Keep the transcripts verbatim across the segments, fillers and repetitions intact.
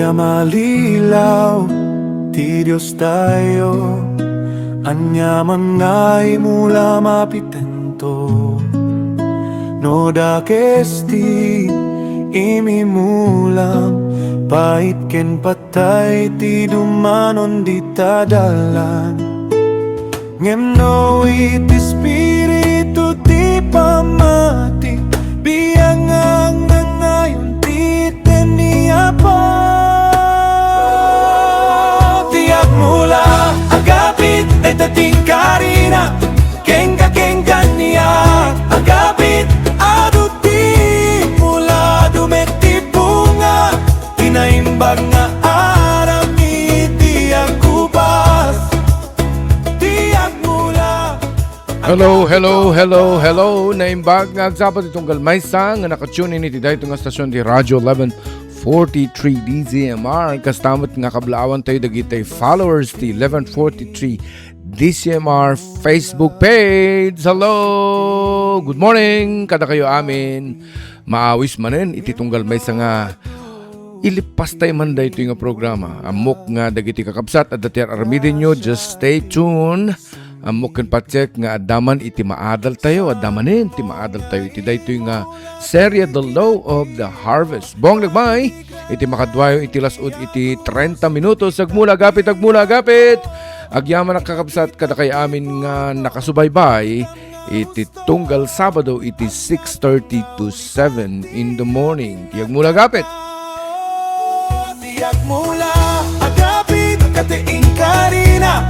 A malilaw ti Diostayo, ania man nga imula mapitento. No dakes ti imimula, pait ken patay ti dumanon dita dalan. Ngem no iti Espiritu ti pammati, biang nga agnanayon ti ten ni Apo. Ti agmula, agapit, dayta ti inkarina, kenka, ken kaniak, agapit, adu ti mula, adu met ti bunga, ti naimbag nga aram iti agkubas. Ti agmula. Hello, hello, hello, hello. Naimbag nga agsapa ti tunggal maysa nga naka-tune in iti daytoy nga stasyon ti Radio eleven forty-three D Z M R. Kasta met nga kablaawan tayo dagiti followers ti eleven forty-three D Z M R Facebook page. Hello! Good morning kadakayo amin. Maawis manen iti tunggal maysa nga ilipas tayo man daytoy nga programa. Ammok nga dagiti kakabsat, adda ti ar-aramidenyo, just stay tuned. Ammok ken patiek nga adda man iti maadal tayo, adda manen ti maadal tayo iti daytoy nga serye, The Law of the Harvest. Bong Lagmay, iti makaduayo iti las-ud iti trenta minutos. Agmula agapit, agmula agapit. Agyamanak kakabsat kadakay amin nga nakasubaybay iti tunggal Sabado iti six thirty to seven in the morning. Ti agmula agapit. Ti agmula agapit, kati inkarina,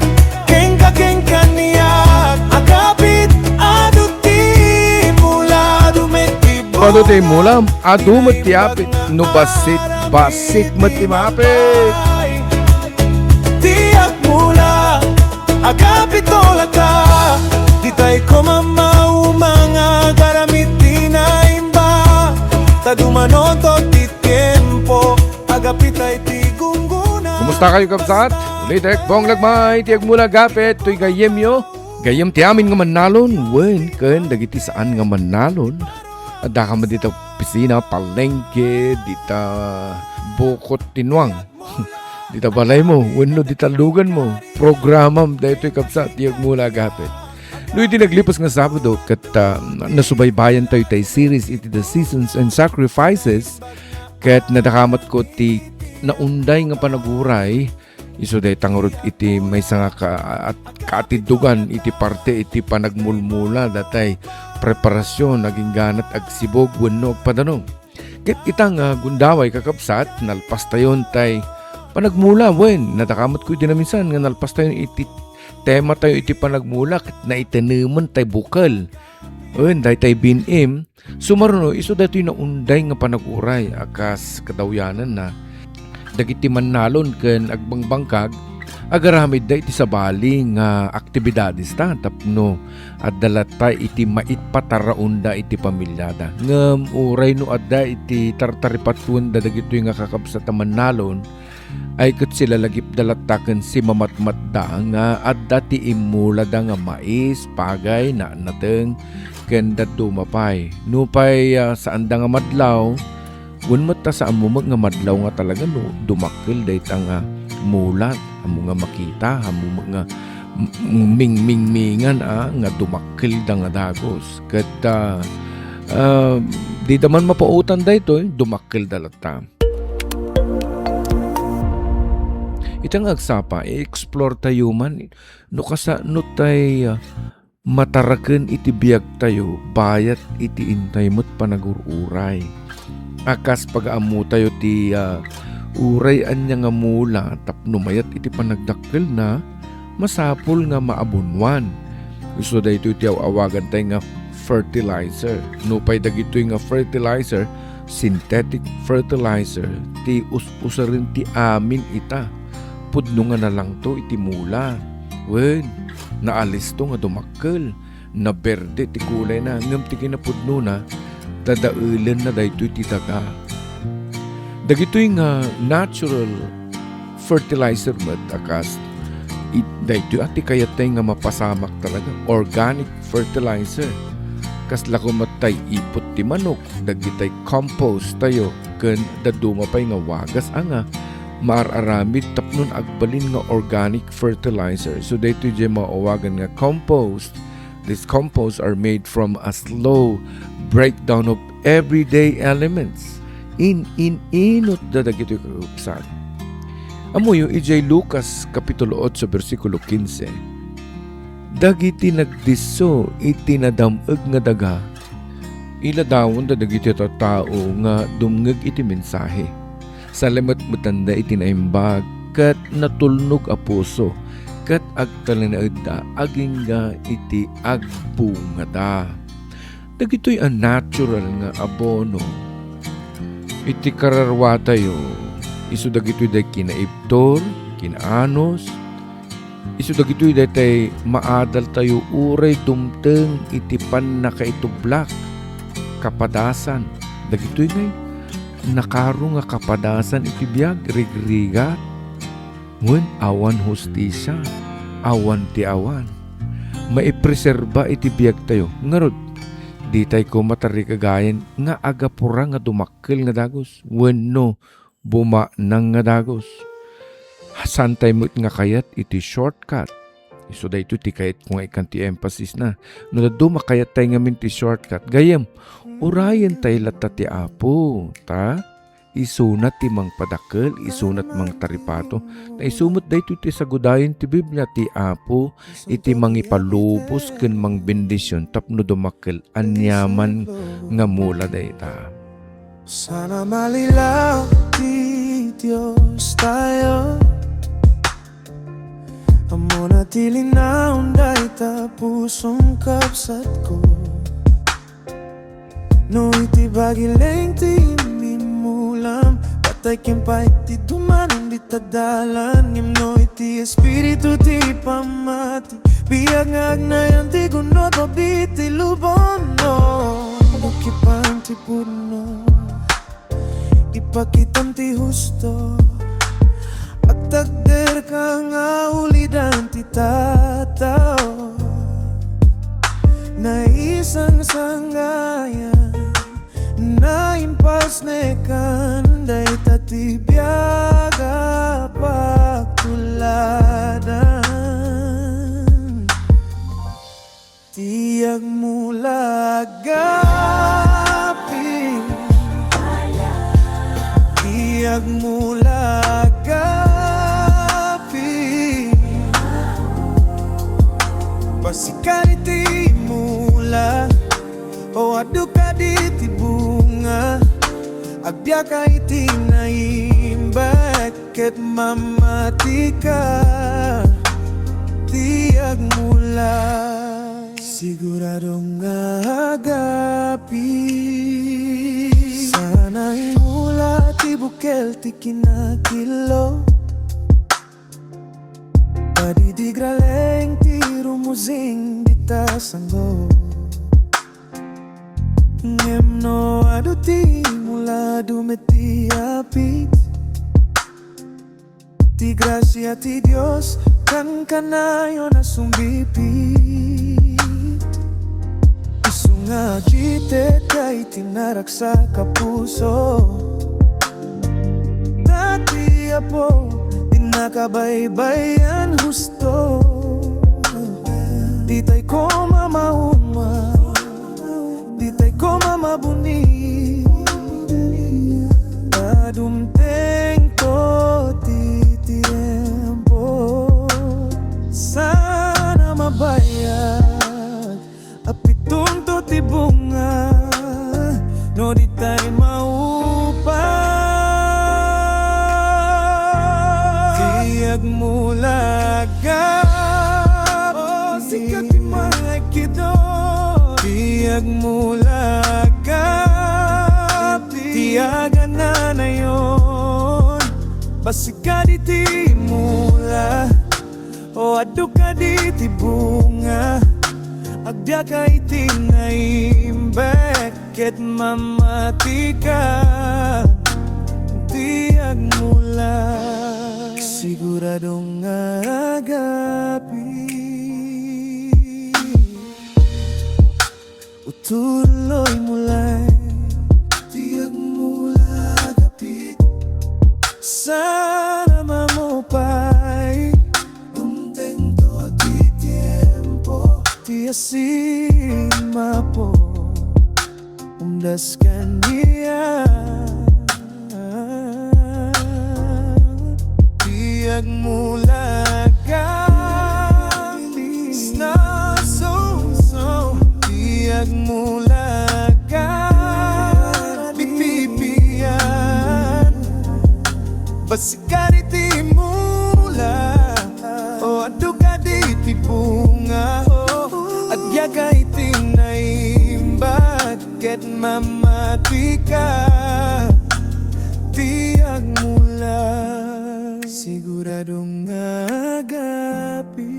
kenka, ken kaniak, agapit, adu ti mula, adu met ti Adu ti mula, adu met ti apit, no bassit, bassit met ti maapit. Ti agmula, agapit, tolaka, ditay koma mauma nga agaramid ti naimba, ta dumanonto ti tiempo, agapitay ti gunggona. Kumusta kayo, kabsat? Ulitek, Bong Lagmay, ti agmula agapit, toy gayyemyo. Gayyem ti amin nga mannalon, wen, ken dagiti saan nga mannalon. Adda ka man dita opisina, palengke, dita bukot ti nuang. Dita balaymo, wenno dita luganmo. Programam, daytoy kabsat, ti agmula agapit. No iti naglipas nga Sabado, ket, ah, nasubaybayan tayo tay series iti The Seasons and Sacrifices, ket nadakamatko ti naunday nga panaguray, isu dayta ngarud iti maysa nga ka-, at-, kaatiddugan iti parte iti panagmulmula, datay preparasyon, agingganat, agsibug, wenno agpadanom. Ket ita nga gundaway, kakabsat, nalpastayon tay panagmula, wen, nadakamatko iti naminsan nga nalpastayon iti tema tayo iti panagmula, ket naitenemen tay bukel. Wen, daytay bin-im, sumaruno isu daytoy naunday nga panaguray a kas kadawyananna. Dagiti mannalon ken agbangbangkag, agaramidda iti sabali nga aktibidadesta tapno adda latta iti maitpataraonda iti pamiliada. Ngem uray no adda iti tartaripatuenda dagitoy nga kakabsat a mannalon, ay ket silalagipda latta ken simamatmatda nga adda ti immulada nga mais, pagay, natnateng, ken dadduma pay. Nupay, ah, saanda nga madlaw, wen met ta saanmo met nga madlaw nga talaga no dumakkel dayta nga mulat, ammo nga makita, ammo met nga m-, m-, mingmingmingan, ah, nga dumakkelda nga dagus. Ket, ah, ah, dida man mapaotan daytoy, dumakkelda latta. Ita nga agsapa, i-explore tayo man no kasano tay, ah, mataraken iti biag tayo bayat iti intay met panagur-uray. A kas pagaammo tayo ti, ah, uray ania nga mula tapno mayat iti panagdakkelna, masapul nga maabonuan. Isu daytoy ti aw-awagan tay nga fertilizer. Nupay dagitoy nga fertilizer, synthetic fertilizer, ti us-usaren ti amin ita. Pudno nga nalangto iti mula. Wen, naalisto nga dumakkel. Naberde ti kulayna, ngem ti kinapudnona, dadaelenna daytoy ti daga. Dagitoy nga natural fertilizer met a kas, it-, daytoy a ti kayattay nga mapasamak talaga, organic fertilizer. Kasla koma tay iput ti manok, dagitay compost tayo, ken dadduma pay nga wagas a nga maar-aramid tapno agbalin nga organic fertilizer. So, daytoy diay maawagan nga compost. These composts are made from a slow breakdown of everyday elements. In-in-inutda dagitoy kakabsat. Ammoyo, idiay Lucas Kapitulo otso, bersikulo kinse, dagiti nagdisso iti nadam-eg nga daga, iladawenda dagiti tattao nga dumngeg iti mensahe. Salemetmetanda iti naimbag ket natulnog a puso, ket agtalinaedda agingga iti agbungada. Dagitoy a natural nga abono iti kararwatayo, isu dagitoy diay kinaibtur, kinaanus, isu dagitoy daytay maadaltayo uray dumteng iti pannakaitublak, kapadasan. Dagitoy ngay, nakaro nga kapadasan iti biag, rigrigat. Wen, awan hustisia, awan ti awan. Maipreserba iti biagtayo. Ngarud, ditay koma tarigagayen nga agapura nga dumakkel nga dagus wenno bumaknang nga dagus. Saantay met nga kayat iti shortcut. Isu daytoy ti kayatko nga ikkan ti emphasis na. No dadduma kayattay ngamin ti shortcut, gayyem, urayentay latta ti Apo, ta isuna ti mangpadakkel, isuna ti mangtaripato. Ta isu met daytoy ti sagudayen ti Biblia, ti Apo iti mangipalubos ken mangbendision tapno dumakkel aniaman nga mula dayta. Sana malilaw ti Dios tayo. Ammona ti linaon dayta pusong kabsatko. No iti bagileng ti immulam, patay ken pay ti dumanon dita dalan. Ngem no iti espiritu ti pammati, biag nga agnayan ti gunot, mabiit ti lubong, no. Bukipan ti pudno, ipakitam ti husto, agtakderka nga ulidan ti tattao. Naisangsanggayan, naimpasnekan dayta ti biag a pagtuladan. Ti agmula agapi, ti agmula agapi. Basika iti mula, o adu kadi ti bunga. Agbiagka iti naimbag ket mamatika ti agmula. Sigurado nga agapi. Sana agmula ti bukel ti kinakillo. Padidigra laeng ti rumuzing dita sanggo. Ngem no adu ti mula, adu met ti apit. Ti grasia ti Dios kankanayon a sumbipit. Isu nga agitedka iti naragsak a puso. Ta ti Apo ti nakabaybay-an husto. Ditay koma mauma, ditay koma mabuni. Ta dumtengto ti tiempo. Sana mabayag a pitunto ti bunga no ditay maupa. Ti agmula agapi. O, sika ti mangikidot. Ti agmula agapi. Ti agananayon. Basika diti mula. O, adu kadi ti bunga, agbiagka iti naimbag ket mamatika ti agmula. Sigurado nga agapi. Utuloy mo lang ti agmula agapi. Sa Las kaniak, ti agmula ka, na so, so, ti agmula ka, pipipian. Basi kadi ti mula, o adu kadi ti bunga, o agyaga iti naimbag, ket mamati ka ti agmula. Sigurado nga agapi.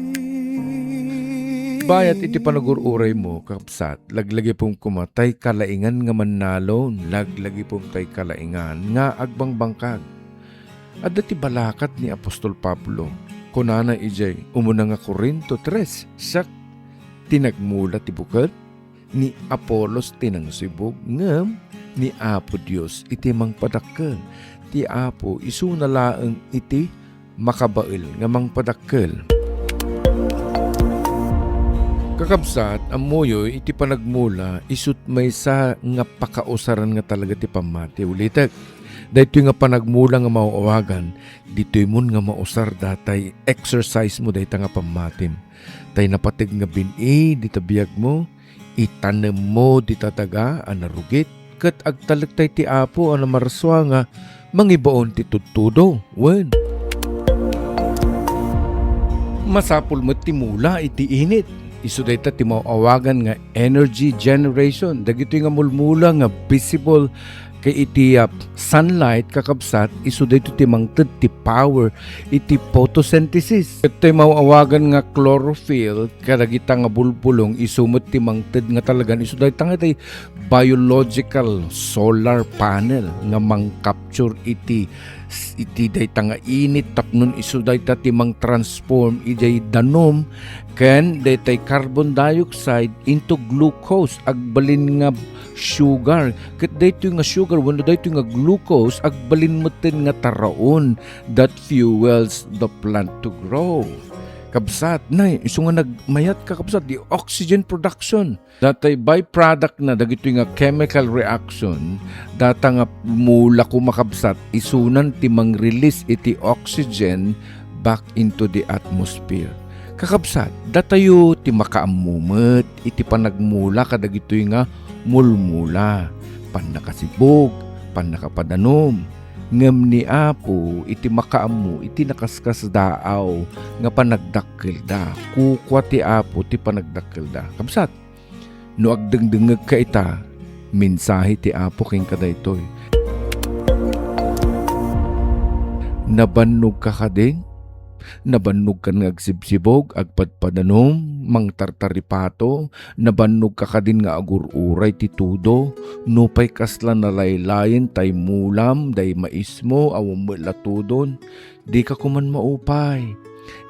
Bayat iti panagur-uraymo, kakabsat, laglagipem koma tay kalaingan nga mannalon, laglagipem tay kalaingan nga agbangbangkag. Adda ti balakat ni apostol Pablo. Kunana idiay umuna nga Corinto tres, siak ti nagmula ti bukel, ni Apolos ti nangsibug, ngem ni Apo Dios iti mangpadakkel. Ti Apo isuna laeng iti makabael nga mangpadakkel. Kakabsat, ammoyo iti panagmula, isut maysa nga pakausaran nga talaga ti pammati. Ulitek, daytoy nga panagmula nga maawagan, ditoy mon nga mausar datay exercise mo dayta nga pammatim. Tay napateg nga bin-i dita biagmo, itanemmo dita daga a narugit, ket agtalek tay ti Apo a namarsua nga mangibaon ti tudtudo. Wen, masapul met ti mula iti init. Isu dayta ti maawagan nga energy generation. Dagitoy nga mulmula nga visible ket iti, ah, sunlight, kakabsat, isu daytoy ti mangted ti power iti photosynthesis. Ket tay maawagan nga chlorophyll kadagita nga bulbulong, isu met ti mangted nga talagan isu dayta nga ti biological solar panel nga mangcapture iti, iti dayta nga init tapno isu dayta ti mangtransform idiay danum ken daytay carbon dioxide into glucose, agbalin nga sugar. Ket daytoy nga sugar wenno daytoy nga glucose, agbalin metten nga taraon that fuels the plant to grow. Kabsat, nay, isu nga nagmayat, kakabsat, di oxygen production. Datay byproduct na dagitoy nga chemical reaction, data nga mula ko, makabsat, isunan ti mang-release iti oxygen back into the atmosphere. Kakabsat, datayo ti makaammo met iti panagmula kadagitoy nga mulmula, pannakasibug, pannakapadanum. Ngem ni Apo iti makaammo iti nakaskasdaaw nga panagdakkelda. Kukua ti Apo ti panagdakkelda. Kabsat, no agdengdengngegka ita, mensahe ti Apo kenka daytoy. Nabannogka kadin? Nabannogkan nga agsibsibog, agpadpadanum, mangtartaripato? Nabannogka kadin nga agur-uray ti tudo? Nupay kasla nalaylayen tay mulam, day maismo, awan met la tudon? Dika koman maupay.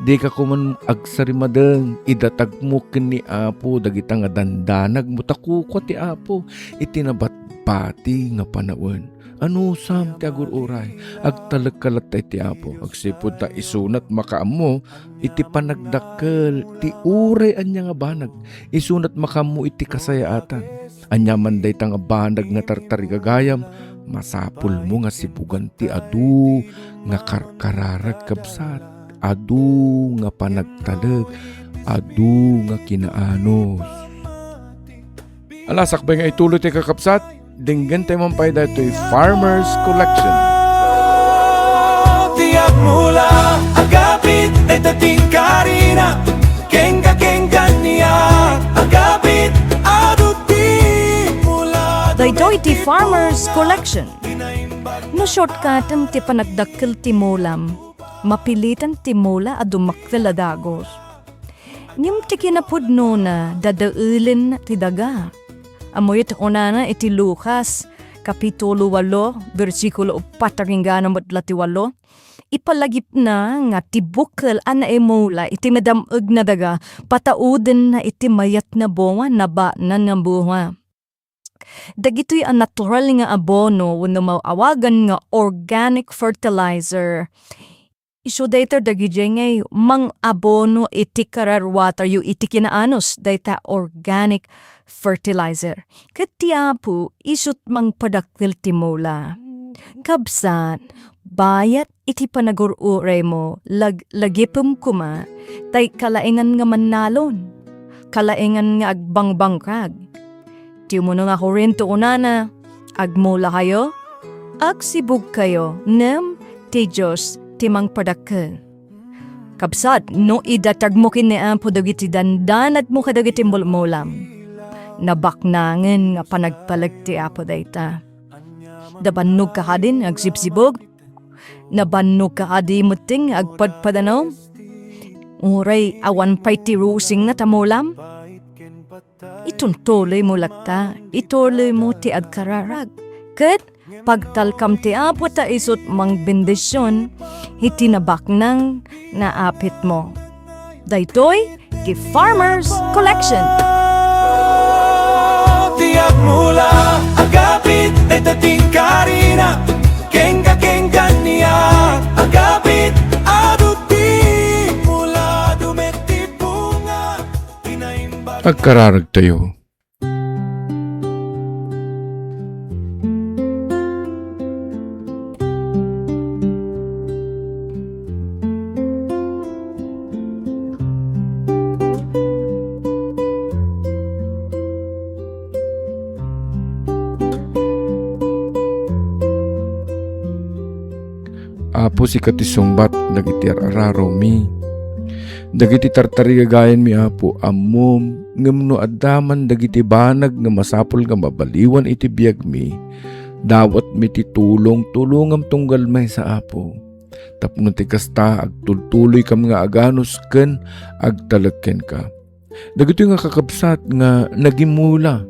Dika koman agsarimadeng. Idatagmo ken ni Apo dagita nga dandanagmo, ta kukua ti Apo iti nabatbati nga panawen. Anusam ti agur-uray? Agtalekka latta iti Apo. Agsipud ta isunat makaammo iti panagdakkel ti uray ania nga banag. Isunat makaammo iti kasayaatan. Ania man dayta nga banag nga tartarigagayam, masapulmo nga sibugan ti adu nga karkararag, kabsat, adu nga panagtalek, adu nga kinaanos. Ala, sakbay nga ituloy ti kakabsat, denggen tayo man pay daytoy Farmers Collection. Ti agmula, agapit, dayta ti inkarina, kenka, kenka nia, agapit, adu ti mula. Daytoy ti Farmers Collection. No shortcutem ti panagdakkel ti mulam, mapilitan ti mula a dumakkel a dagus. Ngem ti kinapudnona, dadaelen ti daga. Ammoyo ti kunana iti Lucas, kapitulo walo, bersikulo uppat, agingga met la ti walo. Ipalagipna nga ti bukel a naimula iti nadam-eg nga daga, pataudenna iti mayat nga bunga, nabatnan nga bunga. Dagitoy a natural nga abono wenno maawagan nga organic fertilizer. Isu dayta dagidiay nga mang-abono iti kararua tayo iti kinaanos, dayta organic fertilizer. Ket ti Apo isu't mangpadakkel ti mula. Kabsat, bayat iti panagur-uraymo, lag-, lagipem koma, tay kalaengan nga mannalon, kalaengan nga agbangbangkag. Ti umuna nga Corinto kunana, "Agmulakayo, agsibugkayo, ngem ti Dios ti mangpadakkel." Kabsat, no idatagmo ken ni Apo dagiti dandanagmo kadagiti mulmulam, nabaknangen nga panagpaleg ti Apo dayta. Nabannogka kadi nga agsibsibug? Nabannogka kadi metten nga agpadpadanom? Uray awan pay ti rusingna ta mulam? Ituntuloymo latta, ituloymo ti agkararag. Ket pagtalkam ti Apo ta isu't mangbendision iti nabaknang nga apitmo. Daytoy ti Farmers Collection. Ti agmula, agapit, dayta ti inkarina. Kenka, kenka niya, agapit, adu ti mula, adu met ti bunga, ti naimbag. Agkararagtayo. Apo, sika ti sungbat dagiti ar-ararumi. Dagiti tartarigagayanmi, Apo, ammom, ngem no adda man dagiti banag nga masapul nga mabaliwan iti biagmi, dawatmi ti tulong, tulongam tunggal maysa, Apo. Tapno ti kasta, agtultuloykam nga aganus ken agtalek kenka. Dagitoy nga kakabsat nga nagimula.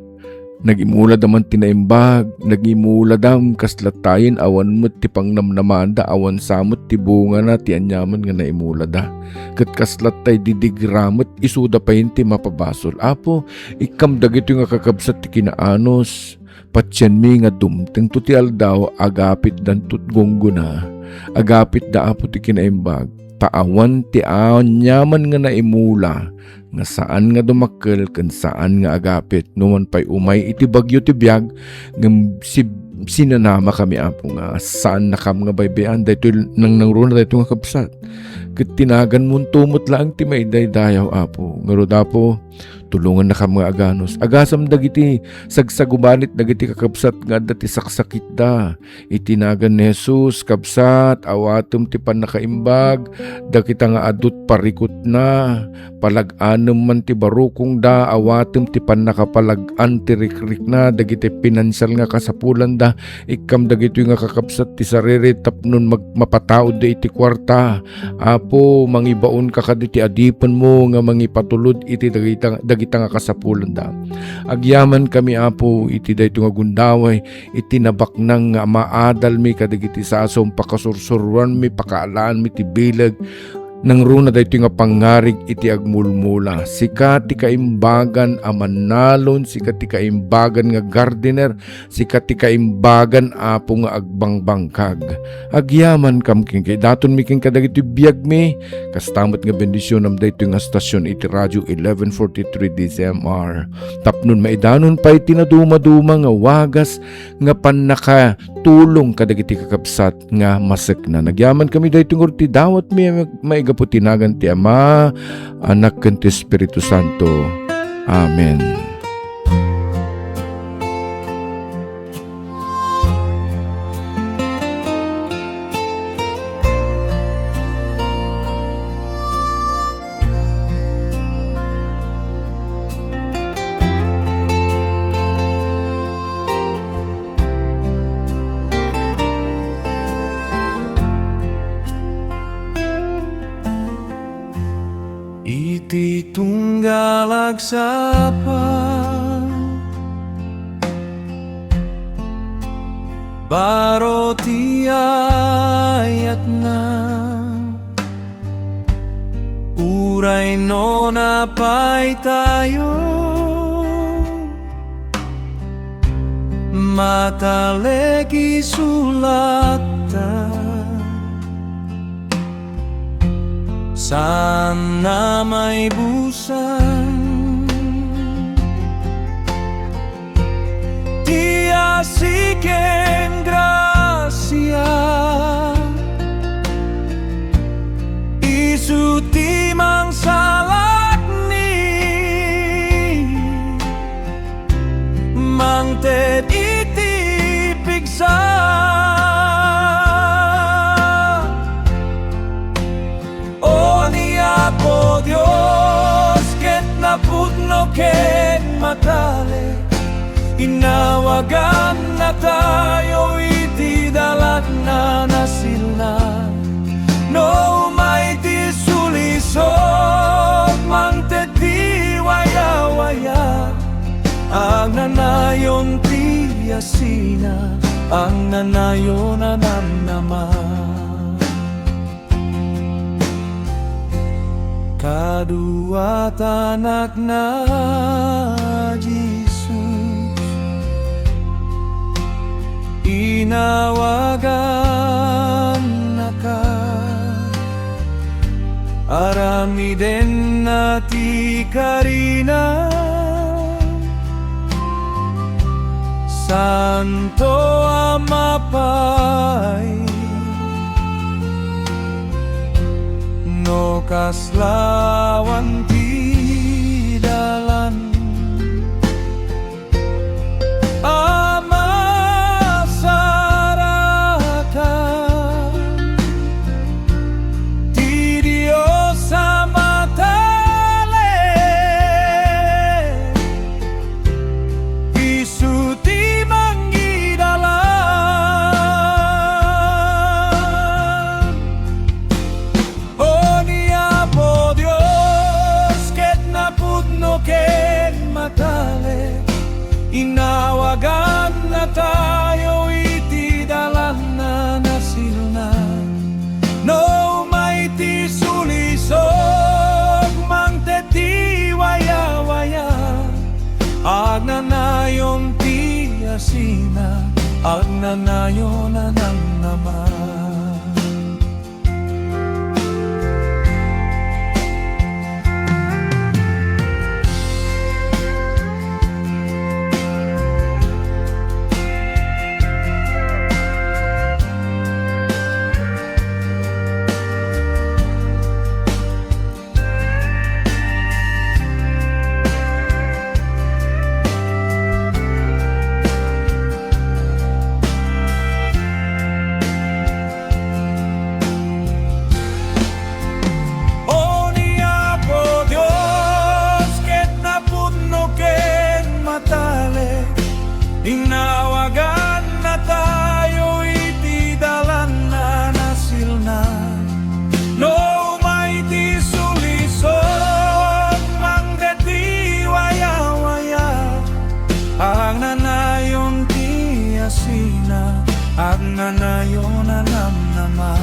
Nagimulada man ti naimbag, nagimulada, kas latta yen awan met ti pangnamnamaanda, awan sa met ti bungana ti aniaman nga naimulada. Ket kas lattay didigra met, isuda payen ti mapabasol. Apo, ikkam dagitoy nga kakabsat ti kinaanus. Patienmi nga dumtengto ti aldaw, agapitdanto ti gunggona. Agapitda, Apo, ti kinaimbag, ta awan ti aniaman nga naimula nga saan nga dumakkel ken saan nga agapit. Numan pay umay iti bagyo ti biag, ngem sib-, sinanamakami, Apo, nga saannakam nga baybay-an. Daytoy nangnangruna daytoy nga kabsat. Ket ti naganmonto met laeng ti maidaydayaw, Apo. Ngarud, Apo, tulongannakam nga aganus. Agasam dagiti sagsagubanit dagiti kakabsat nga adda ti saksakitda. Iti nagan ni Jesus, kabsat, awatem ti pannakaimbag dagita nga adu't parikutna. Palag-anem man ti barukongda, awatem ti pannakapalag-an ti rikrikna dagiti pinansial nga kasapulanda. Ikkam dagitoy nga kakabsat ti sariri tapno mag-, mapataudda iti kuarta. Apo, mangibaonka kadagiti adipenmo nga mangipatulod iti dagita, dagita nga kasapulanda. Agyamankami, Apo, iti daytoy nga gundaway, iti nabaknang nga maadalmi kadagiti sasom, pakasursuroanmi, pakaalaanmi ti bileg. Nangruna daytoy nga pangngarig iti agmulmula. Sika ti kaimbagan a mannalon, sika ti kaimbagan nga gardener, sika ti kaimbagan, Apo, nga agbangbangkag. Agyamankam kenka, idatonmi kenka dagiti biagmi, kasta met nga bendisionam daytoy nga stasyon iti Radio eleven forty-three D Z M R. Tapno maidanon pay ti nadumaduma nga wagas nga pannakatulong kadagiti kakabsat nga masekna. Agyamankami daytoy ngarud ti dawatmi a maigapu ti nagan ti Ama, Anak, ken ti Espiritu Santo. Amen. Iti tunggal agsapa, baro ti ayatna, uray no napay tayo, matalek isu latta. Saan a maibusan. Siken grasia, isu ti mangsalakni, mangted iti pigsa. O ni Apo Dios ket napudno ken matale, inawagannatayo iti dalanna nasilna. No umay ti sulisog, mangted ti wayawaya, agnanayon ti asina, agnanayon a namnama. Kaduatanak na Jesus, inawagannaka, aramidenna ti karina. Santo a mapay, no kasla awan ti dalan a masarakan ti Dios a matale, isu ti mangidalan. O ni Apo Dios ket napudno ken matale, inawagannatayo iti dalanna nasilna. No umay ti sulisog, mangted ti wayawaya, agnanayon ti asina, agnanayon a namnama. O ni Apo Dios ket napudno ken matale, inawagannatayo iti dalanna nasilna. No umay ti sulisog, mangted ti wayawaya, agnanayon ti asina, agnanayon a namnama.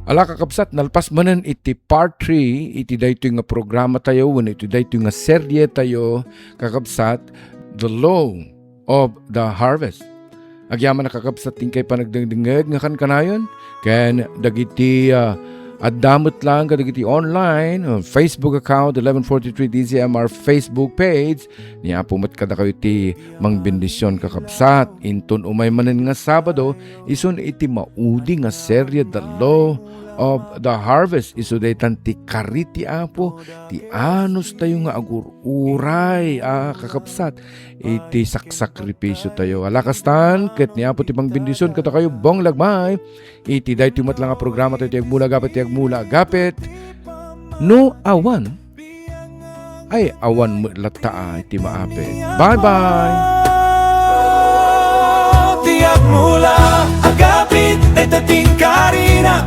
Ala, kakabsat, nalpas manen iti part three iti daytoy nga programatayo wenno iti daytoy nga serietayo, kakabsat, The Law of the Harvest. Agyamanak, kakabsat, ti inkay panagdengdengngeg nga kankanayon ken dagiti, ah, adda met laeng kadagiti online, ah, Facebook account, eleven forty-three D Z M R Facebook page. Ni Apo met kadakayo ti mangbendision, kakabsat. Inton umay manen nga Sabado, isun iti maudi nga serie, The Law of the Harvest. Isu daytan ti kari ti Apo, ti anustayo nga agur-uray a, kakabsat, iti saksakripisio tayo. Ala, kastan, ket ni Apo ti mangbendision kadakayo, Bong Lagmay, iti daytoy met la nga programatayo ti Agmula Agapit, ti Agmula Agapit. No awan, ay, awan met latta a iti maapit. Bye-bye! Ti Agmula Agapit, dayta ti karina.